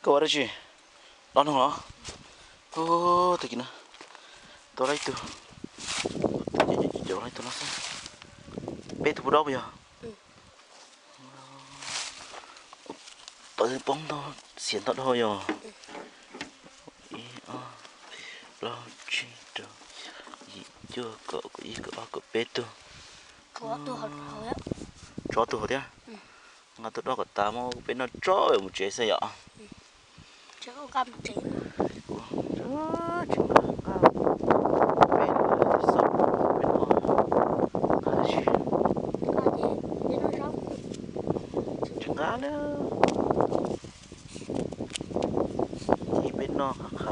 Ua dab tsi? Dob noog los? Ub, tag kis no, tau lab ib tug. Cov lab ib tug no xwb. Peb tug puas dob puas yog? Tawv poob ntau, xiam ntau dhau yog. Ib, ob, plaub, tsib, rau, yim, cuaj, kaum, kaum ib, kaum ob, kaum peb tug. Tshuav ob tug hauv thiab. Nqa tuaj dob kom tas muab peb noj tso mus tsev xwb yom. Tsis nqa, nqa, peb noj, peb noj, nqa dab tsi? Tsis nqa na. Ib peb noj qha qha